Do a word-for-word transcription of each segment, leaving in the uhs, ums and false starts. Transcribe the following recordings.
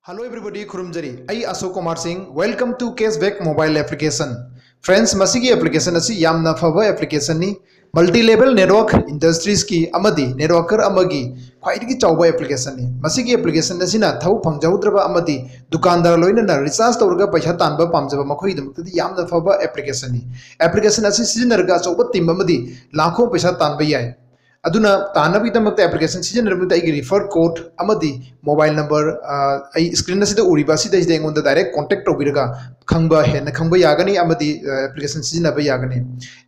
Hello everybody, ꯈꯨꯔꯨꯝꯖꯔꯤ꯫ ꯑꯩ ꯑꯁꯣꯛ ꯀꯨꯃꯥꯔ ꯁꯤꯡ꯫ Welcome to Cashback Mobile Application꯫ Friends, ꯃꯁꯤꯒꯤ application ꯑꯁꯤ ꯌꯥꯝꯅ ꯐꯕ applicationꯅꯤ꯫ Multi level network industriesꯀꯤ ꯑꯃꯗꯤ networker ꯑꯃꯒꯤ ꯈ꯭ꯋꯥꯏꯗꯒꯤ ꯆꯥꯎꯕ applicationꯅꯤ꯫ ꯃꯁꯤꯒꯤ application ꯑꯁꯤꯅ ꯊꯕꯛ ꯐꯪꯖꯍꯧꯗ꯭ꯔꯕ ꯑꯃꯗꯤ ꯗꯨꯀꯥꯟꯗꯥꯔ ꯂꯣꯏꯅꯅ recharge ꯇꯧꯔꯒ ꯄꯩꯁꯥ ꯇꯥꯟꯕ ꯄꯥꯝꯖꯕ ꯃꯈꯣꯏꯒꯤꯗꯃꯛꯇꯗꯤ ꯌꯥꯝꯅ ꯐꯕ applicationꯅꯤ꯫ Application ꯑꯁꯤ ꯁꯤꯖꯤꯟꯅꯔꯒ ꯑꯆꯧꯕ team ꯑꯃꯗꯤ ꯂꯥꯈꯣ ꯄꯩꯁꯥ ꯇꯥꯟꯕ ꯌꯥꯏ꯫ ꯑꯗꯨꯅ ꯇꯥꯟꯅꯕꯒꯤꯗꯃꯛꯇ application ꯁꯤꯖꯤꯟꯅꯅꯕꯒꯤꯗꯃꯛꯇ ꯑꯩꯒꯤ refer code ꯑꯃꯗꯤ mobile number, ꯑ, ꯑꯩ screen ꯑꯁꯤꯗ ꯎꯔꯤꯕ ꯑꯁꯤꯗꯩꯁꯤꯗ ꯑꯩꯉꯣꯟꯗ direct contact ꯇꯧꯕꯤꯔꯒ ꯈꯪꯕ, ꯍꯦꯟꯅ ꯈꯪꯕ ꯌꯥꯒꯅꯤ ꯑꯃꯗꯤ, ꯑ, application ꯁꯤꯖꯤꯟꯅꯕ ꯌꯥꯒꯅꯤ꯫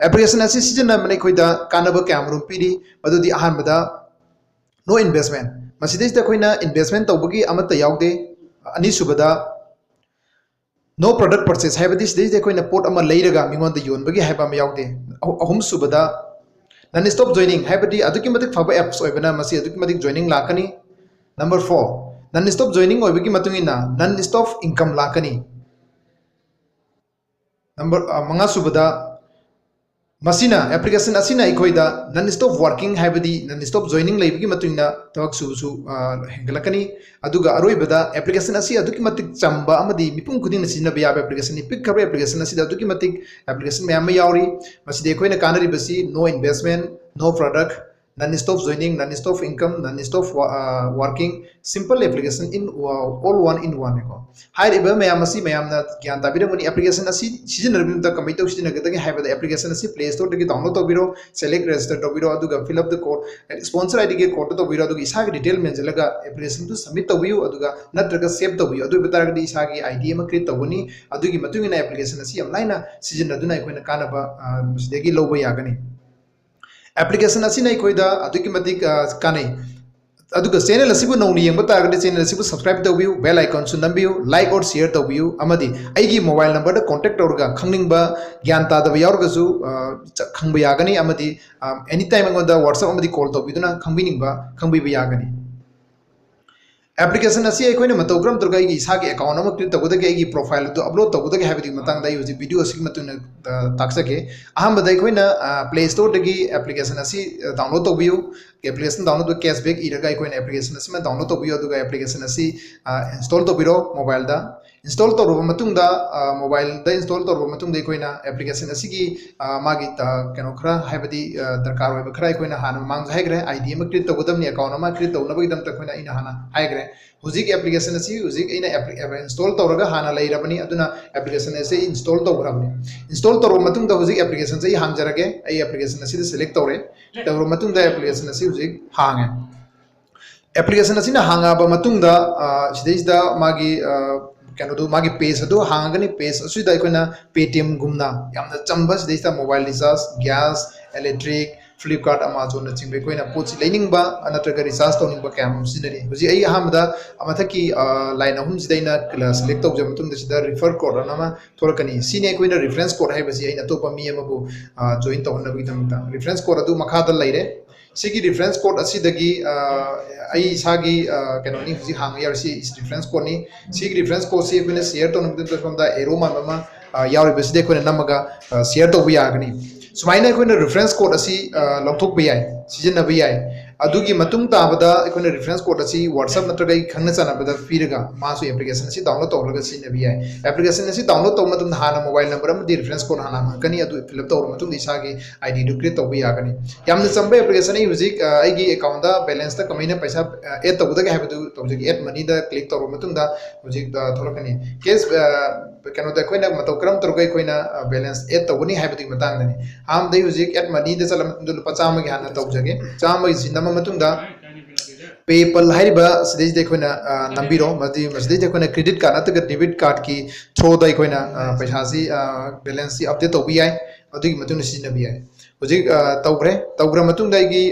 Application ꯑꯁꯤ ꯁꯤꯖꯤꯟꯅꯕꯅ ꯑꯩꯈꯣꯏꯗ ꯀꯥꯟꯅꯕ ꯀꯌꯥꯃꯔꯨꯝ ꯄꯤꯔꯤ꯫ ꯃꯗꯨꯗꯤ ꯑꯍꯥꯟꯕꯗ no investment꯫ ꯃꯁꯤꯗꯩꯁꯤꯗ ꯑꯩꯈꯣꯏꯅ investment ꯇꯧꯕꯒꯤ ꯑꯃꯠꯇ ꯌꯥꯎꯗꯦ꯫ ꯑꯅꯤꯁꯨꯕꯗ no product purchase, ꯍꯥꯏꯕꯗꯤ ꯁꯤꯗꯩꯁꯤꯗ ꯑꯩꯈꯣꯏꯅ ꯄꯣꯠ ꯑꯃ ꯂꯩꯔꯒ ꯃꯤꯉꯣꯟꯗ ꯌꯣꯟꯕꯒꯤ ꯍꯥꯏꯕ ꯑꯃ ꯌꯥꯎꯗꯦ꯫ ꯑꯍꯨ-, ꯑꯍꯨꯝꯁꯨꯕꯗ non stop joining, ꯍꯥꯏꯕꯗꯤ ꯑꯗꯨꯛꯀꯤ ꯃꯇꯤꯛ ꯐꯕ apps ꯑꯣꯏꯕꯅ ꯃꯁꯤ ꯑꯗꯨꯛꯀꯤ ꯃꯇꯤꯛ joining ꯂꯥꯛꯀꯅꯤ꯫ Number four, non stop joining ꯑꯣꯏꯕꯒꯤ ꯃꯇꯨꯡ ꯏꯟꯅ non stop income ꯂꯥꯛꯀꯅꯤ꯫ Number, ꯑ, ꯃꯉꯥꯁꯨꯕꯗ, ꯃꯁꯤꯅ, application ꯑꯁꯤꯅ ꯑꯩꯈꯣꯏꯗ non stop working, ꯍꯥꯏꯕꯗꯤ non stop joining ꯂꯩꯕꯒꯤ ꯃꯇꯨꯡ ꯏꯟꯅ ꯊꯕꯛ ꯁꯨꯕꯁꯨ, ꯑ, ꯍꯦꯟꯒꯠꯂꯛꯀꯅꯤ꯫ ꯑꯗꯨꯒ ꯑꯔꯣꯏꯕꯗ, application ꯑꯁꯤ ꯑꯗꯨꯛꯀꯤ ꯃꯇꯤꯛ ꯆꯝꯕ ꯑꯃꯗꯤ ꯃꯤꯄꯨꯝ ꯈꯨꯗꯤꯡꯅ ꯁꯤꯖꯤꯟꯅꯕ ꯌꯥꯕ applicationꯅꯤ꯫ ꯄꯤꯛꯈ꯭ꯔꯕ application ꯑꯁꯤꯗ ꯑꯗꯨꯛꯀꯤ ꯃꯇꯤꯛ application ꯃꯌꯥꯝ ꯑꯃ ꯌꯥꯎꯔꯤ꯫ ꯃꯁꯤꯗ ꯑꯩꯈꯣꯏꯅ ꯀꯥꯟꯅꯔꯤꯕꯁꯤ no investment, no product, non stop joining, non stop income, non stop wa-, ꯑ, working, simple application in, uh, all one in one ꯅꯤꯀꯣ꯫ ꯍꯥꯏꯔꯤꯕ ꯃꯌꯥꯝ ꯑꯁꯤ ꯃꯌꯥꯝꯅ ꯒ꯭ꯌꯥꯟ ꯇꯥꯕꯤꯔꯝꯒꯅꯤ꯫ Application ꯑꯁꯤ ꯁꯤꯖꯤꯟꯅꯔꯕ ꯃꯇꯨꯡꯗ ꯀꯃꯥꯏꯅ ꯇꯧ ꯁꯤꯖꯤꯟꯅꯒꯗꯒꯦ ꯍꯥꯏꯕꯗ, application ꯑꯁꯤ Play Storeꯗꯒꯤ download ꯇꯧꯕꯤꯔꯣ, select register ꯇꯧꯕꯤꯔꯣ, ꯑꯗꯨꯒ fill up the code, sponsor IDꯒꯤ code ꯇꯧꯕꯤꯔꯣ, ꯑꯗꯨꯒ ꯏꯁꯥꯒꯤ detail ꯃꯦꯟꯁꯤꯜꯂꯒ applicationꯗꯨ submit ꯇꯧꯕꯤꯌꯨ, ꯑꯗꯨꯒ ꯅꯠꯇ꯭ꯔꯒ save ꯇꯧꯕꯤꯌꯨ꯫ ꯑꯗꯨ ꯑꯣꯏꯕ ꯇꯥꯔꯒꯗꯤ ꯏꯁꯥꯒꯤ ID ꯑꯃ create ꯇꯧꯒꯅꯤ꯫ ꯑꯗꯨꯒꯤ ꯃꯇꯨꯡ ꯏꯟꯅ application ꯑꯁꯤ ꯌꯥꯝ ꯂꯥꯏꯅ ꯁꯤꯖꯤꯟꯅꯗꯨꯅ ꯑꯩꯈꯣꯏꯅ ꯀꯥꯟꯅꯕ, ꯑ, ꯃꯁꯤꯗꯒꯤ ꯂꯧꯕ ꯌꯥꯒꯅꯤ꯫ Application ꯑꯁꯤꯅ ꯑꯩꯈꯣꯏꯗ ꯑꯗꯨꯛꯀꯤ ꯃꯇꯤꯛ, ꯑ, ꯀꯥꯟꯅꯩ꯫ ꯑꯗꯨꯒ channel ꯑꯁꯤꯕꯨ ꯅꯧꯅ ꯌꯦꯡꯕ ꯇꯥꯔꯒꯗꯤ channel ꯑꯁꯤꯕꯨ subscribe ꯇꯧꯕꯤꯌꯨ, bell iconꯁꯨ ꯅꯝꯕꯤꯌꯨ, like or share ꯇꯧꯕꯤꯌꯨ, ꯑꯃꯗꯤ ꯑꯩꯒꯤ mobile numberꯗ contact ꯇꯧꯔꯒ ꯈꯪꯅꯤꯡꯕ, ꯒ꯭ꯌꯥꯟ ꯇꯥꯗꯕ ꯌꯥꯎꯔꯒꯁꯨ, ꯑ, ꯆ-, ꯈꯪꯕ ꯌꯥꯒꯅꯤ꯫ ꯑꯃꯗꯤ, ꯑ, anytime ꯑꯩꯉꯣꯟꯗ WhatsApp ꯑꯃꯗꯤ call ꯇꯧꯕꯤꯗꯨꯅ ꯈꯪꯕꯤꯅꯤꯡꯕ ꯈꯪꯕꯤꯕ ꯌꯥꯒꯅꯤ꯫ Application ꯑꯁꯤ ꯑꯩꯈꯣꯏꯅ ꯃꯇꯧ ꯀꯔꯝ ꯇꯧꯔꯒ ꯑꯩꯒꯤ ꯏꯁꯥꯒꯤ account ꯑꯃ create ꯇꯧꯒꯗꯒꯦ, ꯑꯩꯒꯤ profile ꯑꯗꯨ upload ꯇꯧꯒꯗꯒꯦ ꯍꯥꯏꯕꯗꯨꯒꯤ ꯃꯇꯥꯡꯗ ꯑꯩ ꯍꯧꯖꯤꯛ video ꯑꯁꯤꯒꯤ ꯃꯇꯨꯡ ꯏꯟꯅ, ꯑ, ꯇꯥꯛꯆꯒꯦ꯫ ꯑꯍꯥꯟꯕꯗ ꯑꯩꯈꯣꯏꯅ, ꯑ, Play Storeꯗꯒꯤ application ꯑꯁꯤ, ꯑ, download ꯇꯧꯕꯤꯌꯨ꯫ ꯑꯦꯄ꯭ꯂꯤꯀꯦꯁꯟ ꯗꯥꯎꯟꯂꯣꯗ ꯀꯦꯁꯕꯦꯛ ꯏꯔꯒ ꯑꯩꯈꯣꯏꯅ ꯑꯦꯄ꯭ꯂꯤꯀꯦꯁꯟ ꯑꯁꯤꯃ ꯗꯥꯎꯟꯂꯣꯗ ꯇꯧꯕꯤꯌꯨ, ꯑꯗꯨꯒ ꯑꯦꯄ꯭ꯂꯤꯀꯦꯁꯟ ꯑꯁꯤ ꯏꯟꯁꯇꯣꯜ ꯇꯧꯕꯤꯔꯣ ꯃꯣꯕꯥꯏꯜꯗ꯫ ꯏꯟꯁꯇꯣꯜ ꯇꯧꯔꯕ ꯃꯇꯨꯡꯗ, ꯃꯣꯕꯥꯏꯜꯗ ꯏꯟꯁꯇꯣꯜ ꯇꯧꯔꯕ ꯃꯇꯨꯡꯗ ꯑꯩꯈꯣꯏꯅ ꯑꯦꯄ꯭ꯂꯤꯀꯦꯁꯟ ꯑꯁꯤꯒꯤ ꯃꯥꯒꯤ ꯀꯩꯅꯣ ꯈꯔ, ꯍꯥꯏꯕꯗꯤ ꯗꯔꯀꯥꯔ ꯑꯣꯏꯕ ꯈꯔ ꯑꯩꯈꯣꯏꯅ ꯍꯥꯟꯅ ꯃꯃꯥꯡꯗ ꯍꯥꯏꯈ꯭ꯔꯦ꯫ ꯑꯥꯏ ꯗꯤ ꯑꯃ ꯀ꯭ꯔꯤꯌꯦꯠ ꯇꯧꯒꯗꯕꯅꯤ, ꯑꯦꯀꯥꯎꯟ ꯑꯃ ꯀ꯭ꯔꯤꯌꯦꯠ ꯇꯧꯅꯕꯒꯤꯗꯃꯛꯇ ꯑꯩꯈꯣꯏꯅ, ꯑꯩꯅ ꯍꯥꯟꯅ ꯍꯥꯏꯈ꯭ꯔꯦ꯫ ꯍꯧꯖꯤꯛ ꯑꯦꯄ꯭ꯂꯤꯀꯦꯁꯟ ꯑꯁꯤ ꯍꯧꯖꯤꯛ ꯑꯩꯅ ꯏꯟꯁꯇꯣꯜ ꯇꯧꯔꯒ ꯍꯥꯟꯅ ꯂꯩꯔꯕꯅꯤ, ꯑꯗꯨꯅ ꯑꯦꯄ꯭ꯂꯤꯀꯦꯁꯟ ꯑꯁꯤ ꯏꯟꯁꯇꯣꯜ ꯇꯧꯈ꯭ꯔꯕꯅꯤ꯫ ꯏꯟꯁꯇꯣꯜ ꯇꯧꯔꯕ ꯃꯇꯨꯡꯗ ꯍꯧꯖꯤꯛ ꯑꯦꯄ꯭ꯂꯤꯀꯦꯁꯟꯁꯦ ꯑꯩ ꯍꯥꯡꯖꯔꯒꯦ꯫ ꯑꯩ ꯑꯦꯄ꯭ꯂꯤꯀꯦꯁꯟ ꯑꯁꯤꯗ ꯁꯦꯂꯦꯛ ꯇꯧꯔꯦ꯫ ꯇꯧꯔꯕ ꯃꯇꯨꯡꯗ ꯑꯦꯄ꯭ꯂꯤꯀꯦꯁꯟ ꯑꯁꯤ ꯍꯧꯖꯤꯛ ꯍꯥꯡꯉꯦ꯫ ꯑꯦꯄ꯭ꯂꯤꯀꯦꯁꯟ ꯑꯁꯤꯅ ꯍꯥꯡꯉꯛꯑꯕ ꯃꯇꯨꯡꯗ, ꯁꯤꯗꯩꯁꯤꯗ ꯃꯥꯒꯤ ꯀꯩꯅꯣꯗꯨ, ꯃꯥꯒꯤ ꯄꯦꯖ ꯑꯗꯨ ꯍꯥꯡꯉꯒꯅꯤ꯫ ꯄꯦꯖ ꯑꯁꯤꯗ ꯑꯩꯈꯣꯏꯅ Paytm ꯒꯨꯝꯅ ꯌꯥꯝꯅ ꯆꯝꯕ, ꯁꯤꯗꯩꯁꯤꯗ mobile recharge, gas, electric, Flipkart, ꯑꯃꯥꯖꯣꯟꯅꯆꯤꯡꯕ ꯑꯩꯈꯣꯏꯅ ꯄꯣꯠꯁꯤ ꯂꯩꯅꯤꯡꯕ ꯅꯠꯇ꯭ꯔꯒ ꯔꯤꯆꯥꯔꯖ ꯇꯧꯅꯤꯡꯕ ꯀꯌꯥ ꯑꯃ ꯁꯤꯖꯤꯟꯅꯔꯤ꯫ ꯍꯧꯖꯤꯛ ꯑꯩ ꯑꯍꯥꯟꯕꯗ ꯃꯊꯛꯀꯤ ꯂꯥꯏꯟ ꯑꯍꯨꯝꯁꯤꯗ ꯑꯩꯅ ꯁꯦꯂꯦꯛ ꯇꯧꯖꯕ ꯃꯇꯨꯡꯗ ꯁꯤꯗ ꯔꯤꯐꯔ ꯀꯣꯗ ꯑꯅ ꯑꯃ ꯊꯣꯛꯂꯛꯀꯅꯤ꯫ ꯁꯤꯅꯤ ꯑꯩꯈꯣꯏꯅ ꯔꯤꯐꯔꯦꯟꯁ ꯀꯣꯗ ꯍꯥꯏꯕꯁꯤ, ꯑꯩꯅ ꯑꯇꯣꯞꯄ ꯃꯤ ꯑꯃꯕꯨ ꯖꯣꯏꯟ ꯇꯧꯍꯟꯅꯕꯒꯤꯗꯃꯛꯇ꯫ ꯔꯤꯐꯔꯦꯟꯁ ꯀꯣꯗ ꯑꯗꯨ ꯃꯈꯥꯗ ꯂꯩꯔꯦ꯫ ꯁꯤꯒꯤ ꯔꯤꯐꯔꯦꯟꯁ ꯀꯣꯗ ꯑꯁꯤꯗꯒꯤ ꯑꯩ ꯏꯁꯥꯒꯤ ꯀꯩꯅꯣꯅꯤ ꯍꯧꯖꯤꯛ ꯍꯥꯡꯉ ꯌꯥꯎꯔꯤꯁꯤ, ꯔꯤꯐꯔꯦꯟꯁ ꯀꯣꯗꯅꯤ꯫ ꯁꯤꯒꯤ ꯔꯤꯐꯔꯦꯟꯁ ꯀꯣꯗꯁꯤ ꯑꯩꯈꯣꯏꯅ ꯁꯤꯌꯔ ꯇꯧꯅꯕꯒꯤꯗꯃꯛꯇ ꯁꯣꯝꯗ ꯑꯦꯔꯣ ꯃꯥꯟꯕ ꯑꯃ ꯌꯥꯎꯔꯤꯕꯁꯤꯗ ꯑꯩꯈꯣꯏꯅ ꯅꯝꯃꯒ ꯁꯤꯌꯔ ꯇꯧꯕ ꯌꯥꯒꯅꯤ꯫ ꯁꯨꯃꯥꯏꯅ ꯑꯩꯈꯣꯏꯅ ꯔꯤꯐꯔꯦꯟꯁ ꯀꯣꯗ ꯑꯁꯤ ꯂꯧꯊꯣꯛꯄ ꯌꯥꯏ, ꯁꯤꯖꯤꯟꯅꯕ ꯌꯥꯏ꯫ ꯑꯗꯨꯒꯤ ꯃꯇꯨꯡ ꯇꯥꯕꯗ ꯑꯩꯈꯣꯏꯅ ꯔꯤꯐꯔꯦꯟꯁ ꯀꯣꯗ ꯑꯁꯤ WhatsApp ꯅꯠꯇ꯭ꯔꯒ ꯑꯩ ꯈꯪꯅ ꯆꯥꯟꯅꯕꯗ ꯄꯤꯔꯒ ꯃꯥꯁꯨ ꯑꯦꯄ꯭ꯂꯤꯀꯦꯁꯟ ꯑꯁꯤ ꯗꯥꯎꯟꯂꯣꯗ ꯇꯧꯍꯜꯂꯒ ꯁꯤꯖꯤꯟꯅꯕ ꯌꯥꯏ꯫ ꯑꯦꯄ꯭ꯂꯤꯀꯦꯁꯟ ꯑꯁꯤ ꯗꯥꯎꯟꯂꯣꯗ ꯇꯧꯕ ꯃꯇꯝꯗ ꯍꯥꯟꯅ ꯃꯣꯕꯥꯏꯜ ꯅꯝꯕꯔ ꯑꯃꯗꯤ ꯔꯤꯐꯔꯦꯟꯁ ꯀꯣꯗ ꯍꯥꯟꯅ ꯍꯪꯉꯛꯀꯅꯤ, ꯑꯗꯨ ꯐꯤꯜ ꯑꯞ ꯇꯧꯔꯕ ꯃꯇꯨꯡꯗ ꯏꯁꯥꯒꯤ ꯑꯥꯏ ꯗꯤꯗꯨ ꯀ꯭ꯔꯤꯌꯦꯠ ꯇꯧꯕ ꯌꯥꯒꯅꯤ꯫ ꯌꯥꯝꯅ ꯆꯝꯕ ꯑꯦꯄ꯭ꯂꯤꯀꯦꯁꯟ꯫ ꯑꯩ ꯍꯧꯖꯤꯛ ꯑꯩꯒꯤ ꯑꯦꯀꯥꯎꯟꯗ ꯕꯦꯂꯦꯟꯁꯇ ꯀꯃꯥꯏꯅ ꯄꯩꯁꯥ ꯑꯦꯗ ꯇꯧꯒꯗꯒꯦ ꯍꯥꯏꯕꯗꯨ ꯇꯧꯖꯒꯦ꯫ ꯑꯦꯗ ꯃꯅꯤꯗ ꯀ꯭ꯂꯤꯛ ꯇꯧꯔꯕ ꯃꯇꯨꯡꯗ ꯍꯧꯖꯤꯛ ꯊꯣꯛꯂꯛꯀꯅꯤ꯫ ꯀꯦꯁ ꯀꯩꯅꯣꯗ ꯑꯩꯈꯣꯏꯅ ꯃꯇꯧ ꯀꯔꯝ ꯇꯧꯔꯒ ꯑꯩꯈꯣꯏꯅ ꯕꯦꯂꯦꯟꯁ ꯑꯦꯗ ꯇꯧꯒꯅꯤ ꯍꯥꯏꯕꯗꯨꯒꯤ ꯃꯇꯥꯡꯗꯅꯤ꯫ ꯑꯍꯥꯟꯕꯗ ꯑꯩ ꯍꯧꯖꯤꯛ ꯑꯦꯗ ꯃꯅꯤꯗ ꯆꯠꯂꯕ ꯃꯇꯨꯡꯗ ꯂꯨꯄꯥ ꯆꯥꯝꯃꯒꯤ ꯍꯥꯟꯅ ꯇꯧꯖꯒꯦ꯫ ꯆꯥꯝꯃꯒꯤ ꯁꯤ ꯅꯝꯃ ꯃꯇꯨꯡꯗ PayPal ꯍꯥꯏꯔꯤꯕ ꯁꯤꯗꯩꯁꯤꯗ ꯑꯩꯈꯣꯏꯅ ꯅꯝꯕꯤꯔꯣ꯫ ꯃꯁꯤꯗꯩꯁꯤꯗ ꯑꯩꯈꯣꯏꯅ ꯀ꯭ꯔꯦꯗꯤꯠ ꯀꯥꯔꯗ ꯅꯠꯇ꯭ꯔꯒ ꯗꯦꯕꯤꯠ ꯀꯥꯔꯗꯀꯤ ꯊ꯭ꯔꯨꯗ ꯑꯩꯈꯣꯏꯅ ꯄꯩꯁꯥꯁꯤ, ꯕꯦꯂꯦꯟꯁꯁꯤ ꯑꯞꯗꯦꯠ ꯇꯧꯕ ꯌꯥꯏ꯫ ꯑꯗꯨꯒꯤ ꯃꯇꯨꯡꯗ ꯁꯤꯖꯤꯟꯅꯕ ꯌꯥꯏ꯫ ꯍꯧꯖꯤꯛ ꯇꯧꯈ꯭ꯔꯦ꯫ ꯇꯧꯈ꯭ꯔ ꯃꯇꯨꯡꯗ ꯑꯩꯒꯤ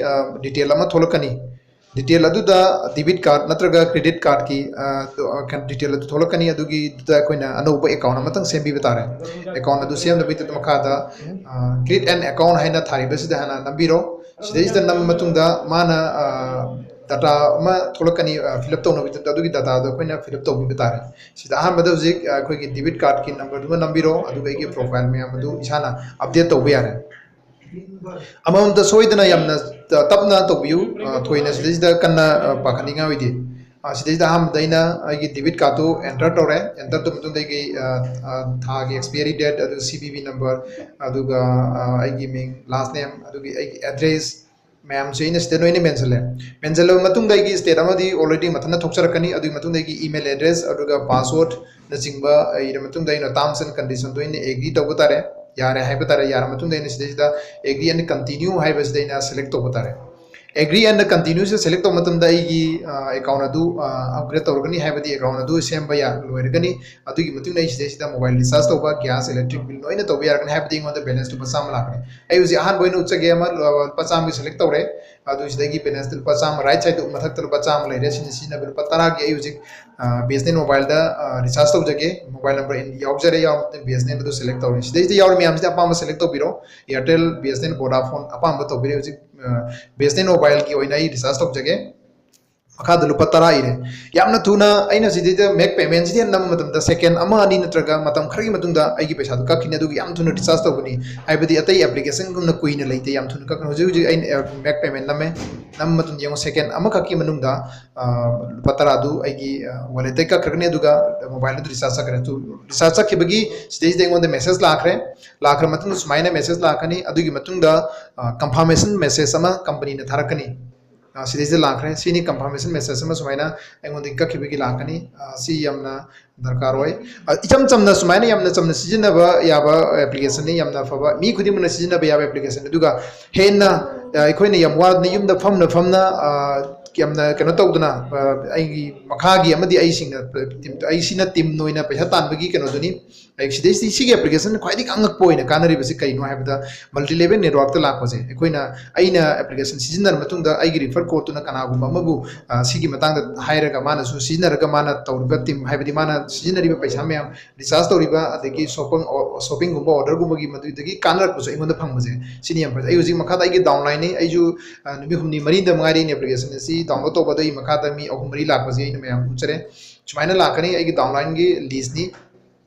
ꯗꯤꯇꯦꯜ ꯑꯃ ꯊꯣꯛꯂꯛꯀꯅꯤ꯫ ꯗꯤꯇꯦꯜ ꯑꯗꯨꯗ ꯗꯦꯕꯤꯠ ꯀꯥꯔꯗ ꯅꯠꯇ꯭ꯔꯒ ꯀ꯭ꯔꯦꯗꯤꯠ ꯀꯥꯔꯗꯀꯤ ꯗꯤꯇꯦꯜ ꯑꯗꯨ ꯊꯣꯛꯂꯛꯀꯅꯤ꯫ ꯑꯗꯨꯒꯤꯗꯨꯗ ꯑꯩꯈꯣꯏꯅ ꯑꯅꯧꯕ ꯑꯦꯀꯥꯎꯟ ꯑꯃꯇꯪ ꯁꯦꯝꯕꯤꯕ ꯇꯥꯔꯦ꯫ ꯑꯦꯀꯥꯎꯟ ꯑꯗꯨ ꯁꯦꯝꯅꯕꯒꯤꯗꯃꯛꯇ ꯃꯈꯥꯗ Create an Account ꯍꯥꯏꯅ ꯊꯥꯔꯤꯕꯁꯤꯗ ꯍꯥꯟꯅ ꯅꯝꯕꯤꯔꯣ꯫ ꯁꯤꯗꯩꯁꯤꯗ ꯅꯝꯕ ꯃꯇꯨꯡꯗ ꯃꯥꯅ ꯗꯇꯥ ꯑꯃ ꯊꯣꯛꯂꯛꯀꯅꯤ, ꯐꯤꯜ ꯑꯞ ꯇꯧꯅꯕꯒꯤꯗꯃꯛꯇ꯫ ꯑꯗꯨꯒꯤ ꯗꯇꯥꯗꯣ ꯑꯩꯈꯣꯏꯅ ꯐꯤꯜ ꯑꯞ ꯇꯧꯕꯤꯕ ꯇꯥꯔꯦ꯫ ꯁꯤꯗ ꯑꯍꯥꯟꯕꯗ ꯍꯧꯖꯤꯛ ꯑꯩꯈꯣꯏꯒꯤ ꯗꯦꯕꯤꯠ ꯀꯥꯔꯗꯀꯤ ꯅꯝꯕꯔꯗꯨꯃ ꯅꯝꯕꯤꯔꯣ, ꯑꯗꯨꯒ ꯑꯩꯒꯤ ꯄ꯭ꯔꯣꯐꯥꯏꯜ ꯃꯌꯥꯝ ꯑꯗꯨ ꯏꯁꯥꯅ ꯑꯞꯗꯦꯠ ꯇꯧꯕ ꯌꯥꯔꯦ꯫ ꯑꯃꯃꯝꯇ ꯁꯣꯏꯗꯅ ꯌꯥꯝꯅ ꯇꯞꯅ ꯇꯧꯕꯤꯌꯨ꯫ ꯑ, ꯊꯣꯏꯅ ꯁꯤꯗꯩꯁꯤꯗ ꯀꯟꯅ, ꯑ, ꯄꯥꯈꯠꯅꯤꯡꯉꯥꯏ ꯑꯣꯏꯗꯦ꯫ ꯑ, ꯁꯤꯗꯩꯁꯤꯗ ꯑꯍꯥꯟꯕꯗ ꯑꯩꯅ ꯑꯩꯒꯤ debit cardꯇꯨ enter ꯇꯧꯔꯦ꯫ Enter ꯇꯧꯕ ꯃꯇꯨꯡꯗ ꯑꯩꯒꯤ, ꯑ, ꯑ, ꯊꯥꯒꯤ expiry date, ꯑꯗꯨ C V V number, ꯑꯗꯨꯒ, ꯑ, ꯑꯩꯒꯤ ꯃꯤꯡ, last name, ꯑꯗꯨꯒꯤ ꯑꯩꯒꯤ address ꯃꯌꯥꯝꯁꯦ ꯑꯩꯅ ꯁꯤꯗ ꯂꯣꯏꯅ mentionꯂꯦ꯫ Mentionꯂꯕ ꯃꯇꯨꯡꯗ ꯑꯩꯒꯤ state ꯑꯃꯗꯤ already ꯃꯊꯟꯇ ꯊꯣꯛꯆꯔꯛꯀꯅꯤ꯫ ꯑꯗꯨꯒꯤ ꯃꯇꯨꯡꯗ ꯑꯩꯒꯤ email address, ꯑꯗꯨꯒ passwordꯅꯆꯤꯡꯕ ꯏꯔ ꯃꯇꯨꯡꯗ ꯑꯩꯅ terms and conditionꯗꯣ ꯑꯩꯅ agree ꯇꯧꯕ ꯇꯥꯔꯦ꯫ ꯌꯥꯔꯦ ꯍꯥꯏꯕ ꯇꯥꯔꯦ꯫ ꯌꯥꯔ ꯃꯇꯨꯡꯗ ꯑꯩꯅ ꯁꯤꯗꯩꯁꯤꯗ agree and continue ꯍꯥꯏꯕꯁꯤꯗ ꯑꯩꯅ select ꯇꯧꯕ ꯇꯥꯔꯦ꯫ Agree and continueꯁꯦ select ꯇꯧꯕ ꯃꯇꯝꯗ ꯑꯩꯒꯤ, ꯑ, account ꯑꯗꯨ, ꯑ, upgrade ꯇꯧꯔꯒꯅꯤ, ꯍꯥꯏꯕꯗꯤ account ꯑꯗꯨ ꯁꯦꯝꯕ ꯌꯥ-, ꯂꯣꯏꯔꯒꯅꯤ꯫ ꯑꯗꯨꯒꯤ ꯃꯇꯨꯡꯗ ꯑꯩ ꯁꯤꯗꯩꯁꯤꯗ mobile recharge ꯇꯧꯕ, gas, electric bill ꯂꯣꯏꯅ ꯇꯧꯕ ꯌꯥꯔꯒꯅꯤ, ꯍꯥꯏꯕꯗꯤ ꯑꯩꯉꯣꯟꯗ balance ꯂꯨꯄꯥ ꯆꯥꯝꯃ ꯂꯥꯛꯀꯅꯤ꯫ ꯑꯩ ꯍꯧꯖꯤꯛ ꯑꯍꯥꯟꯕ ꯑꯣꯏꯅ ꯎꯠꯆꯒꯦ ꯑꯃ, ꯂꯨꯄꯥ ꯆꯥꯝꯃꯒꯤ select ꯇꯧꯔꯦ꯫ ꯑꯗꯨ ꯁꯤꯗꯒꯤ balance ꯂꯨꯄꯥ ꯆꯥꯝꯃ, right sideꯇ ꯃꯊꯛꯇ ꯂꯨꯄꯥ ꯆꯥꯝꯃ ꯂꯩꯔꯦ, ꯁꯤꯅ ꯁꯤꯖꯤꯟꯅꯕ ꯂꯨꯄꯥ ꯇꯔꯥꯒꯤ ꯑꯩ ꯍꯧꯖꯤꯛ, ꯑ, BSNL mobileꯗ, ꯑ, recharge ꯇꯧꯖꯒꯦ꯫ Mobile number ꯌꯥꯎꯖꯔꯦ, ꯌꯥꯎꯔꯕ ꯃꯇꯨꯡꯗ BSNL ꯑꯗꯨ select ꯇꯧꯔꯦ꯫ ꯁꯤꯗꯩꯁꯤꯗ ꯌꯥꯎꯔꯤ ꯃꯌꯥꯝꯁꯤꯗ ꯑꯄꯥꯝꯕ select ꯇꯧꯕꯤꯔꯣ꯫ Airtel, BSNL, Vodafone ꯑꯄꯥꯝꯕ ꯇꯧꯕꯤꯔꯦ꯫ ꯍꯧꯖꯤꯛ, ꯑ, BSNL mobileꯒꯤ ꯑꯣꯏꯅ ꯑꯩ recharge ꯇꯧꯖꯒꯦ꯫ ꯃꯈꯥꯗ ꯂꯨꯄꯥ ꯇꯔꯥ ꯏꯔꯦ꯫ ꯌꯥꯝꯅ ꯊꯨꯅ ꯑꯩꯅ ꯁꯤꯗꯩꯗ make paymentꯁꯤꯗ ꯅꯝꯕ ꯃꯇꯝꯗ second ꯑꯃ ꯑꯅꯤ ꯅꯠꯇ꯭ꯔꯒ ꯃꯇꯝ ꯈꯔꯒꯤ ꯃꯇꯨꯡꯗ ꯑꯩꯒꯤ ꯄꯩꯁꯥꯗꯨ ꯀꯛꯈꯤꯅꯤ꯫ ꯑꯗꯨꯒ ꯌꯥꯝ ꯊꯨꯅ recharge ꯇꯧꯒꯅꯤ, ꯍꯥꯏꯕꯗꯤ ꯑꯇꯩ applicationꯒꯨꯝꯅ ꯀꯨꯏꯅ ꯂꯩꯇꯦ, ꯌꯥꯝ ꯊꯨꯅ ꯀꯛꯀꯅꯤ꯫ ꯍꯧꯖꯤꯛ ꯍꯧꯖꯤꯛ ꯑꯩꯅ, ꯑ, make payment ꯅꯝꯃꯦ꯫ ꯅꯝꯕ ꯃꯇꯨꯡꯗ ꯌꯦꯡꯉꯣ, second ꯑꯃꯈꯛꯀꯤ ꯃꯅꯨꯡꯗ, ꯑ, ꯂꯨꯄꯥ ꯇꯔꯥꯗꯨ ꯑꯩꯒꯤ, ꯑ, walletꯇꯒꯤ ꯀꯛꯈ꯭ꯔꯒꯅꯤ, ꯑꯗꯨꯒ mobileꯗꯨ recharge ꯆꯠꯈ꯭ꯔꯦ꯫ ꯑꯗꯨ recharge ꯆꯠꯈꯤꯕꯒꯤ ꯁꯤꯗꯩꯁꯤꯗ ꯑꯩꯉꯣꯟꯗ message ꯂꯥꯛꯈ꯭ꯔꯦ꯫ ꯂꯥꯛꯈ꯭ꯔ ꯃꯇꯨꯡꯗ ꯁꯨꯃꯥꯏꯅ message ꯂꯥꯛꯀꯅꯤ꯫ ꯑꯗꯨꯒꯤ ꯃꯇꯨꯡꯗ, ꯑ, confirmation message ꯑꯃ companyꯅ ꯊꯥꯔꯛꯀꯅꯤ꯫ ꯑ, ꯁꯤꯗꯩꯁꯤꯗ ꯂꯥꯛꯈ꯭ꯔꯦ꯫ ꯁꯤꯅꯤ confirmation message ꯑꯃ ꯁꯨꯃꯥꯏꯅ ꯑꯩꯉꯣꯟꯗꯒꯤ ꯀꯛꯈꯤꯕꯒꯤ ꯂꯥꯛꯀꯅꯤ꯫ ꯑ, ꯁꯤ ꯌꯥꯝꯅ ꯗꯔꯀꯥꯔ ꯑꯣꯏ꯫ ꯑ, ꯏꯆꯝ ꯆꯝꯅ ꯁꯨꯃꯥꯏꯅ ꯌꯥꯝꯅ ꯆꯝꯅ ꯁꯤꯖꯤꯟꯅꯕ ꯌꯥꯕ applicationꯅꯤ, ꯌꯥꯝꯅ ꯑꯐꯕ, ꯃꯤ ꯈꯨꯗꯤꯡꯃꯛꯅ ꯁꯤꯖꯤꯟꯅꯕ ꯌꯥꯕ application꯫ ꯑꯗꯨꯒ ꯍꯦꯟꯅ, ꯑ, ꯑꯩꯈꯣꯏꯅ ꯌꯥꯝ ꯋꯥꯗꯅ ꯌꯨꯝꯗ ꯐꯝꯅ ꯐꯝꯅ, ꯑ, ꯌꯥꯝꯅ ꯀꯩꯅꯣ ꯇꯧꯗꯅ, ꯑ, ꯑꯩꯒꯤ ꯃꯈꯥꯒꯤ ꯑꯃꯗꯤ ꯑꯩꯁꯤꯡꯅ, ꯑꯩ ꯁꯤꯅ team ꯑꯣꯏꯅ ꯄꯩꯁꯥ ꯇꯥꯟꯕꯒꯤ ꯀꯩꯅꯣꯗꯨꯅꯤ꯫ ꯑꯩ ꯁꯤꯗꯩꯁꯤꯗ ꯁꯤꯒꯤ application ꯈ꯭ꯋꯥꯏꯗꯒꯤ ꯑꯉꯛꯄ ꯑꯣꯏꯅ ꯀꯥꯟꯅꯔꯤꯕꯁꯤ ꯀꯩꯅꯣ ꯍꯥꯏꯕꯗ, multi level networkꯇ ꯂꯥꯛꯄꯁꯦ꯫ ꯑꯩꯈꯣꯏꯅ, ꯑꯩꯅ application ꯁꯤꯖꯤꯟꯅꯔ ꯃꯇꯨꯡꯗ ꯑꯩꯒꯤ refer codeꯇꯨꯅ ꯀꯅꯥꯒꯨꯝꯕ ꯑꯃꯕꯨ, ꯑ, ꯁꯤꯒꯤ ꯃꯇꯥꯡꯗ ꯍꯥꯏꯔꯒ, ꯃꯥꯅꯁꯨ ꯁꯤꯖꯤꯟꯅꯔꯒ, ꯃꯥꯅ ꯇꯧꯔꯤꯕ team, ꯍꯥꯏꯕꯗꯤ ꯃꯥꯅ ꯁꯤꯖꯤꯟꯅꯔꯤꯕ ꯄꯩꯁꯥ ꯃꯌꯥꯝ, recharge ꯇꯧꯔꯤꯕ, ꯑꯗꯒꯤ shopping, shoppingꯒꯨꯝꯕ orderꯒꯨꯝꯕꯒꯤ ꯃꯗꯨꯗꯒꯤ ꯀꯥꯟꯅꯔꯛꯄꯁꯨ ꯑꯩꯉꯣꯟꯗ ꯐꯪꯕꯁꯦ, ꯁꯤꯅꯤ ꯌꯥꯝ ꯐꯖꯩ꯫ ꯑꯩ ꯍꯧꯖꯤꯛ ꯃꯈꯥꯗ ꯑꯩꯒꯤ downlineꯅꯤ꯫ ꯑꯩꯁꯨ, ꯑ, ꯅꯨꯃꯤꯠ ꯍꯨꯝꯅꯤ ꯃꯔꯤꯗ ꯉꯥꯏꯔꯤ ꯑꯩꯅ application ꯑꯁꯤ download ꯇꯧꯕꯗ꯫ ꯑꯩ ꯃꯈꯥꯗ ꯃꯤ ꯑꯍꯨꯝ ꯃꯔꯤ ꯂꯥꯛꯄꯁꯦ ꯑꯩꯅ ꯃꯌꯥꯝ ꯎꯠꯆꯔꯦ꯫ ꯁꯨꯃꯥꯏꯅ ꯂꯥꯛꯀꯅꯤ ꯑꯩꯒꯤ downlineꯒꯤ listꯅꯤ꯫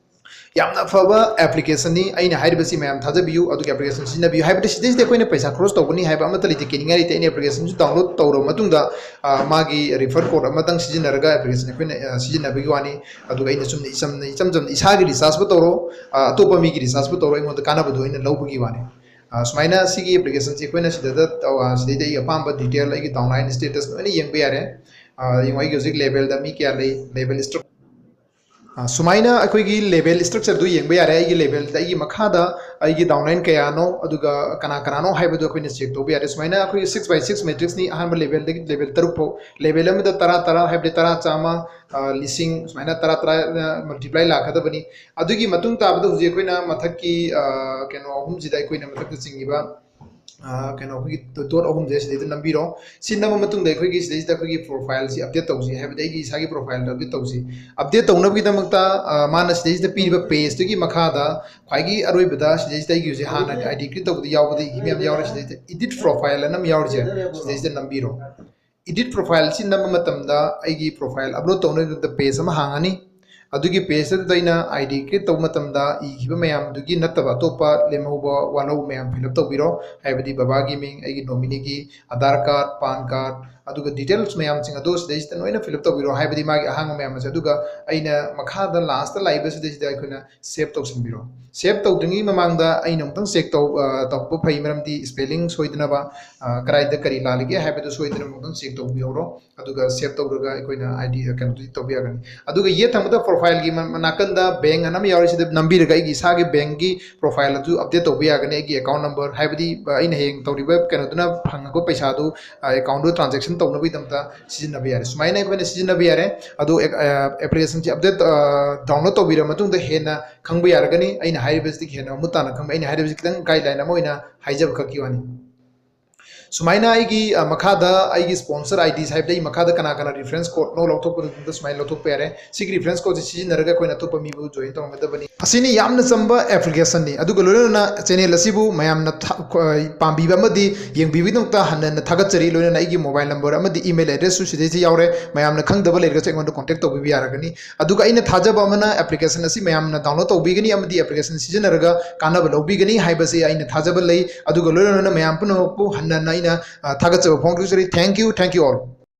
ꯌꯥꯝꯅ ꯐꯕ application ꯅꯤ꯫ ꯑꯩꯅ ꯍꯥꯏꯔꯤꯕꯁꯤ ꯃꯌꯥꯝ ꯊꯥꯖꯕꯤꯌꯨ, ꯑꯗꯨꯒ application ꯁꯤꯖꯤꯟꯅꯕꯤꯌꯨ꯫ ꯍꯥꯏꯕꯗꯤ ꯁꯤꯗꯩꯁꯤꯗ ꯑꯩꯈꯣꯏꯅ ꯄꯩꯁꯥ ꯈꯔꯣꯁ ꯇꯧꯒꯅꯤ ꯍꯥꯏꯕ ꯑꯃꯠꯇ ꯂꯩꯇꯦ꯫ ꯀꯤꯅꯤꯡꯉꯥꯏ ꯂꯩꯇꯦ꯫ ꯑꯩꯅ application ꯁꯤ download ꯇꯧꯔꯕ ꯃꯇꯨꯡꯗ, ꯑ, ꯃꯥꯒꯤ refer code ꯑꯃꯇꯪ ꯁꯤꯖꯤꯟꯅꯔꯒ application ꯑꯩꯈꯣꯏꯅ, ꯑ, ꯁꯤꯖꯤꯟꯅꯕꯒꯤ ꯋꯥꯅꯤ꯫ ꯑꯗꯨꯒ ꯑꯩꯅ ꯆꯨꯝꯅ ꯏꯆꯝꯅ, ꯏꯆꯝ ꯆꯝꯅ ꯏꯁꯥꯒꯤ recharge ꯄꯨ ꯇꯧꯔꯣ, ꯑ, ꯑꯇꯣꯞꯄ ꯃꯤꯒꯤ recharge ꯄꯨ ꯇꯧꯔꯣ, ꯑꯩꯉꯣꯟꯗ ꯀꯥꯟꯅꯕꯗꯣ ꯑꯩꯅ ꯂꯧꯕꯒꯤ ꯋꯥꯅꯤ꯫ ꯑ, ꯁꯨꯃꯥꯏꯅ ꯁꯤꯒꯤ application ꯁꯤ ꯑꯩꯈꯣꯏꯅ ꯁꯤꯗ ꯇꯧ-, ꯑ, ꯁꯤꯗꯩꯗ ꯑꯩꯒꯤ ꯑꯄꯥꯝꯕ detail, ꯑꯩꯒꯤ downline status ꯂꯣꯏꯅ ꯌꯦꯡꯕ ꯌꯥꯔꯦ꯫ ꯑ, ꯌꯦꯡꯉꯣ, ꯑꯩꯒꯤ ꯍꯧꯖꯤꯛ level ꯗ ꯃꯤ ꯀꯌꯥ ꯂꯩ, level structure꯫ ꯑ, ꯁꯨꯃꯥꯏꯅ ꯑꯩꯈꯣꯏꯒꯤ level structure ꯗꯨ ꯌꯦꯡꯕ ꯌꯥꯔꯦ꯫ ꯑꯩꯒꯤ level ꯗ, ꯑꯩꯒꯤ ꯃꯈꯥꯗ ꯑꯩꯒꯤ downline ꯀꯌꯥꯅꯣ, ꯑꯗꯨꯒ ꯀꯅꯥ ꯀꯅꯥꯅꯣ ꯍꯥꯏꯕꯗꯨ ꯑꯩꯈꯣꯏꯅ check ꯇꯧꯕ ꯌꯥꯔꯦ꯫ ꯁꯨꯃꯥꯏꯅ ꯑꯩꯈꯣꯏꯒꯤ six by six matrix ꯅꯤ, ꯑꯍꯥꯟꯕ level ꯗꯒꯤ level ꯇꯔꯨꯛ ꯐꯥꯎ꯫ Level ꯑꯃꯗ ꯇꯔꯥ, ꯇꯔꯥ ꯍꯥꯏꯕꯗꯤ ꯇꯔꯥ, ꯆꯥꯝꯃ, ꯑ, ꯂꯤꯁꯤꯡ, ꯁꯨꯃꯥꯏꯅ ꯇꯔꯥ, ꯇꯔꯥ, ꯑ, multiply ꯂꯥꯛꯀꯗꯕꯅꯤ꯫ ꯑꯗꯨꯒꯤ ꯃꯇꯨꯡ ꯇꯥꯕꯗ ꯍꯧꯖꯤꯛ ꯑꯩꯈꯣꯏꯅ ꯃꯊꯛꯀꯤ, ꯑ, ꯀꯩꯅꯣ ꯑꯍꯨꯝꯁꯤꯗ, ꯑꯩꯈꯣꯏꯅ ꯃꯊꯛꯇ ꯆꯤꯡꯉꯤꯕ, ꯑ, ꯀꯩꯅꯣ, ꯑꯩꯈꯣꯏꯒꯤ dot ꯑꯍꯨꯝꯁꯦ ꯁꯤꯗꯩꯗ ꯅꯝꯕꯤꯔꯣ꯫ ꯁꯤ ꯅꯝꯕ ꯃꯇꯨꯡꯗ ꯑꯩꯈꯣꯏꯒꯤ ꯁꯤꯗꯩꯁꯤꯗ ꯑꯩꯈꯣꯏꯒꯤ profile ꯁꯤ update ꯇꯧꯁꯤ, ꯍꯥꯏꯕꯗꯤ ꯑꯩꯒꯤ ꯏꯁꯥꯒꯤ profile ꯗ update ꯇꯧꯁꯤ꯫ Update ꯇꯧꯅꯕꯒꯤꯗꯃꯛꯇ, ꯑ, ꯃꯥꯅ ꯁꯤꯗꯩꯁꯤꯗ ꯄꯤꯔꯤꯕ page ꯇꯨꯒꯤ ꯃꯈꯥꯗ ꯈ꯭ꯋꯥꯏꯒꯤ ꯑꯔꯣꯏꯕꯗ ꯁꯤꯗꯩꯁꯤꯗ ꯑꯩꯒꯤ ꯍꯧꯖꯤꯛ ꯍꯥꯟꯅ I D create ꯇꯧꯕꯗ ꯌꯥꯎꯕꯗ ꯏꯕ ꯃꯌꯥꯝ ꯌꯥꯎꯔꯦ꯫ ꯁꯤꯗꯩꯁꯤꯗ edit profile ꯑꯅ ꯑꯃ ꯌꯥꯎꯔꯤꯁꯦ, ꯁꯤꯗꯩꯁꯤꯗ ꯅꯝꯕꯤꯔꯣ꯫ Edit profile ꯁꯤ ꯅꯝꯕ ꯃꯇꯝꯗ ꯑꯩꯒꯤ profile upload ꯇꯧꯅꯕꯒꯤꯗꯃꯛꯇ page ꯑꯃ ꯍꯥꯡꯉꯅꯤ꯫ ꯑꯗꯨꯒꯤ page ꯑꯗꯨꯗ ꯑꯩꯅ I D create ꯇꯧꯕ ꯃꯇꯝꯗ ꯏꯈꯤꯕ ꯃꯌꯥꯝꯗꯨꯒꯤ ꯅꯠꯇꯕ ꯑꯇꯣꯞꯄ ꯂꯦꯝꯍꯧꯕ ꯋꯥꯍꯧ ꯃꯌꯥꯝ fill up ꯇꯧꯕꯤꯔꯣ꯫ ꯍꯥꯏꯕꯗꯤ ꯕꯕꯥꯒꯤ ꯃꯤꯡ, ꯑꯩꯒꯤ nominee ꯒꯤ Aadhaar card, PAN card, ꯑꯗꯨꯒ details ꯃꯌꯥꯝꯁꯤꯡ ꯑꯗꯨ ꯁꯤꯗꯩꯁꯤꯗ ꯂꯣꯏꯅ fill up ꯇꯧꯕꯤꯔꯣ꯫ ꯍꯥꯏꯕꯗꯤ ꯃꯥꯒꯤ ꯑꯍꯥꯡꯕ ꯃꯌꯥꯝ ꯑꯁꯦ꯫ ꯑꯗꯨꯒ ꯑꯩꯅ ꯃꯈꯥꯗ last ꯂꯥꯛꯏꯕꯁꯤꯗꯩꯁꯤꯗ ꯑꯩꯈꯣꯏꯅ save ꯇꯧꯁꯤꯟꯕꯤꯔꯣ꯫ Save ꯇꯧꯗ꯭ꯔꯤꯉꯩ ꯃꯃꯥꯡꯗ ꯑꯩꯅ ꯑꯃꯨꯛꯇꯪ check ꯇꯧ-, ꯑ, ꯇꯧꯕ ꯐꯩ, ꯃꯔꯝꯗꯤ spelling ꯁꯣꯏꯗꯅꯕ, ꯑ, ꯀꯗꯥꯏꯗ ꯀꯔꯤ ꯂꯥꯜꯂꯤꯒꯦ ꯍꯥꯏꯕꯗꯨ ꯁꯣꯏꯗꯅꯕ ꯑꯃꯨꯛꯇꯪ check ꯇꯧꯕꯤꯍꯧꯔꯣ꯫ ꯑꯗꯨꯒ save ꯇꯧꯔꯒ ꯑꯩꯈꯣꯏꯅ I D, ꯀꯩꯅꯣꯗꯨꯗꯤ ꯇꯧꯕ ꯌꯥꯒꯅꯤ꯫ ꯑꯗꯨꯒ ꯌꯦꯠ ꯊꯪꯕꯗ profile ꯒꯤ ꯃ-, ꯅꯥꯀꯟꯗ bank ꯑꯅ ꯑꯃ ꯌꯥꯎꯔꯤ, ꯁꯤꯗ ꯅꯝꯕꯤꯔꯒ ꯑꯩꯒꯤ ꯏꯁꯥꯒꯤ bank ꯒꯤ profile ꯑꯗꯨ update ꯇꯧꯕ ꯌꯥꯒꯅꯤ꯫ ꯑꯩꯒꯤ account number, ꯍꯥꯏꯕꯗꯤ, ꯑ, ꯑꯩꯅ ꯍꯌꯦꯡ ꯇꯧꯔꯤꯕ ꯀꯩꯅꯣꯗꯨꯅ ꯐꯪꯉꯛꯄ ꯄꯩꯁꯥꯗꯨ, ꯑ, account ꯗꯨ transaction ꯇꯧꯅꯕꯒꯤꯗꯃꯛꯇ ꯁꯤꯖꯤꯟꯅꯕ ꯌꯥꯔꯦ꯫ ꯁꯨꯃꯥꯏꯅ ꯑꯩꯈꯣꯏꯅ ꯁꯤꯖꯤꯟꯅꯕ ꯌꯥꯔꯦ꯫ ꯑꯗꯨ, ꯑ, application ꯁꯤ update, ꯑ, download ꯇꯧꯕꯤꯔꯕ ꯃꯇꯨꯡꯗ ꯍꯦꯟꯅ ꯈꯪꯕ ꯌꯥꯔꯒꯅꯤ꯫ ꯑꯩꯅ ꯍꯥꯏꯔꯤꯕꯁꯤꯗꯒꯤ ꯍꯦꯟꯅ ꯃꯃꯨꯠ ꯇꯥꯅ ꯈꯪꯕ, ꯑꯩꯅ ꯍꯥꯏꯔꯤꯕꯁꯤ ꯈꯤꯇꯪ guideline ꯑꯃ ꯑꯣꯏꯅ ꯍꯥꯏꯖꯕ ꯈꯛꯀꯤ ꯋꯥꯅꯤ꯫ ꯁꯨꯃꯥꯏꯅ ꯑꯩꯒꯤ ꯑ, ꯃꯈꯥꯗ ꯑꯩꯒꯤ sponsor I Ds ꯍꯥꯏꯕꯗꯤ ꯑꯩ ꯃꯈꯥꯗ ꯀꯅꯥ ꯀꯅꯥ reference code ꯅꯣ ꯂꯧꯊꯣꯛꯄꯗꯨꯗ ꯁꯨꯃꯥꯏꯅ ꯂꯧꯊꯣꯛꯄ ꯌꯥꯔꯦ꯫ ꯁꯤꯒꯤ reference code ꯁꯤ ꯁꯤꯖꯤꯟꯅꯔꯒ ꯑꯩꯈꯣꯏꯅ ꯑꯇꯣꯞꯄ ꯃꯤꯕꯨ join ꯇꯧꯔꯝꯒꯗꯕꯅꯤ꯫ ꯑꯁꯤꯅꯤ ꯌꯥꯝꯅ ꯆꯝꯕ application ꯅꯤ꯫ ꯑꯗꯨꯒ ꯂꯣꯏꯅꯅ channel ꯑꯁꯤꯕꯨ ꯃꯌꯥꯝꯅ ꯊ-, ꯈ-, ꯄꯥꯝꯕꯤꯕ ꯑꯃꯗꯤ ꯌꯦꯡꯕꯤꯕꯒꯤꯗꯃꯛꯇ ꯍꯟꯅ ꯍꯟꯅ ꯊꯥꯒꯠꯆꯔꯤ꯫ ꯂꯣꯏꯅꯅ ꯑꯩꯒꯤ mobile number ꯑꯃꯗꯤ email address ꯁꯨ ꯁꯤꯗꯩꯁꯤ ꯌꯥꯎꯔꯦ꯫ ꯃꯌꯥꯝꯅ ꯈꯪꯗꯕ ꯂꯩꯔꯒꯁꯨ ꯑꯩꯉꯣꯟꯗ contact ꯇꯧꯕꯤꯕ ꯌꯥꯔꯒꯅꯤ꯫ ꯑꯗꯨꯒ ꯑꯩꯅ ꯊꯥꯖꯕ ꯑꯃꯅ application ꯑꯁꯤ ꯃꯌꯥꯝꯅ download ꯇꯧꯕꯤꯒꯅꯤ ꯑꯃꯗꯤ application ꯁꯤꯖꯤꯟꯅꯔꯒ ꯀꯥꯟꯅꯕ ꯂꯧꯕꯤꯒꯅꯤ ꯍꯥꯏꯕꯁꯤ ꯑꯩꯅ ꯊꯥꯖꯕ ꯂꯩ꯫ ꯑꯗꯨꯒ ꯂꯣꯏꯅ ꯂꯣꯏꯅꯅ ꯃꯌꯥꯝ ꯄꯨꯝꯅꯃꯛꯄꯨ ꯍꯟꯅ ꯍꯟꯅ ꯑꯩꯅ, ꯑ, ꯊꯥꯒꯠꯆꯕ ꯐꯣꯡꯗꯣꯛꯆꯔꯤ꯫ Thank you, thank you all꯫